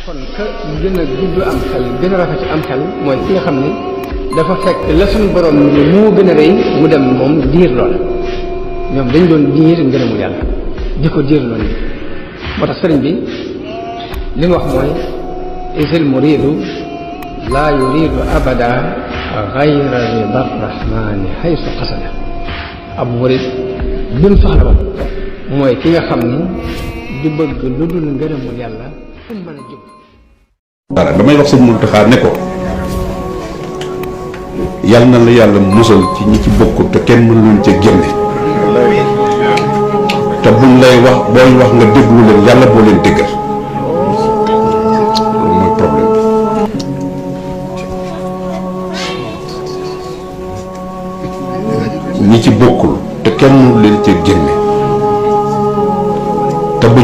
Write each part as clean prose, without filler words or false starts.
kon ka gën a gudd am xel gën a rafet am xel mooy ki nga xam ne dafa fekk la suñu borom ni moo gën a rëy mu dem moom diir lool ñoom dañ doon diir ngërëmu yàlla di ko diir lool moo tax sëriñ bi li mu wax mooy isil muridu laa yuridu abada gayra rida rahmani haysu qasada ab murid bi mu soxla ba mooy ki nga xam ni du bëgg lu dul ngërëmul yàlla fu mu mën a jub. dara damay wax sëñ Muntaxa ne ko yàlla na la yàlla musal ci ñi ci bokkut te kenn mënu leen ca génne te buñ lay wax booy wax nga déglu leen yàlla boo leen déggal loolu mooy problème bi ñi ci bokkul te kenn mënu leen ca génne te bu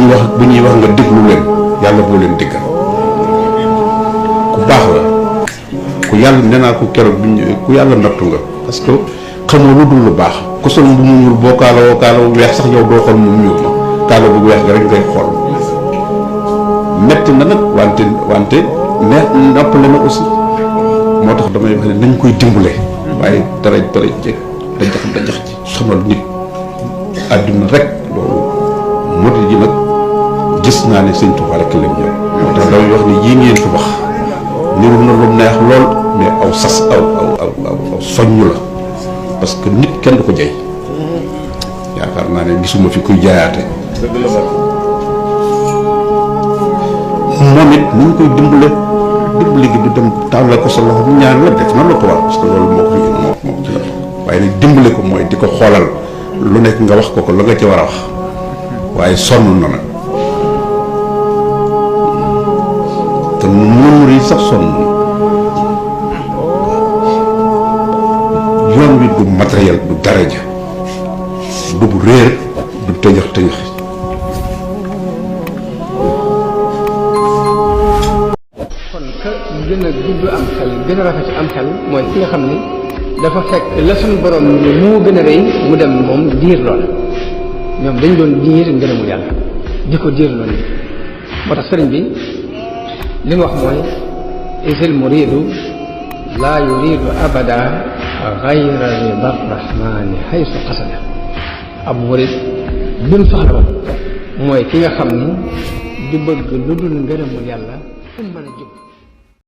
ñuy wax nga déglu leen yàlla boo leen déggal ku baax la ku yàlla nee naa ko keroog ku yàlla nattu nga parce que xamoo lu dul lu baax ku sol bu mu ñuul boo kaalawoo kaalawu weex sax yow doo xool mu ñuul ma kaala bu weex ga rek ngay xool metti na nag wante neex noppale na aussi moo tax damay wax ne nañ koy dimbale waaye dara jëkk dajax ci sonal nit àdduna rek loolu moo tax ji nag gis naa ne sëñ Tuubaa rek lañ ñëw moo tax damay wax ne yii ngeen fi wax niru na lu neex lool mais aw sas aw soññu la parce que nit kenn du ko jay yaakaar naa ne gisuma fi kuy jaayaate moom it ni ñu koy dimbale gi du dem tàllal ko sa loxo mu ñaan la def na la ko war parce que loolu moo ko moo ci la waaye nag dimbale ko mooy di ko xoolal lu nekk nga wax ko la nga ci war a wax waaye sonn na nag te mënul yi sax sonn yoon wi du matériel du daraja du bu réer du tëñëx kon ka gën a gudd am xel gën a rafet am xel mooy ki nga xam ni dafa fekk la suñu borom ni moo gën a rëy mu dem moom diir lool ñoom dañ doon diir ngërëmul yàlla di ko diir lool moo tax sëriñ bi li mu wax mooy isil muridu laa yuridu abada gayra rida rahmani haysu qasada ab murid bi mu soxla ba mooy ki nga xam ni du bëgg lu dul ngërëmul yàlla fu mu mën a jub.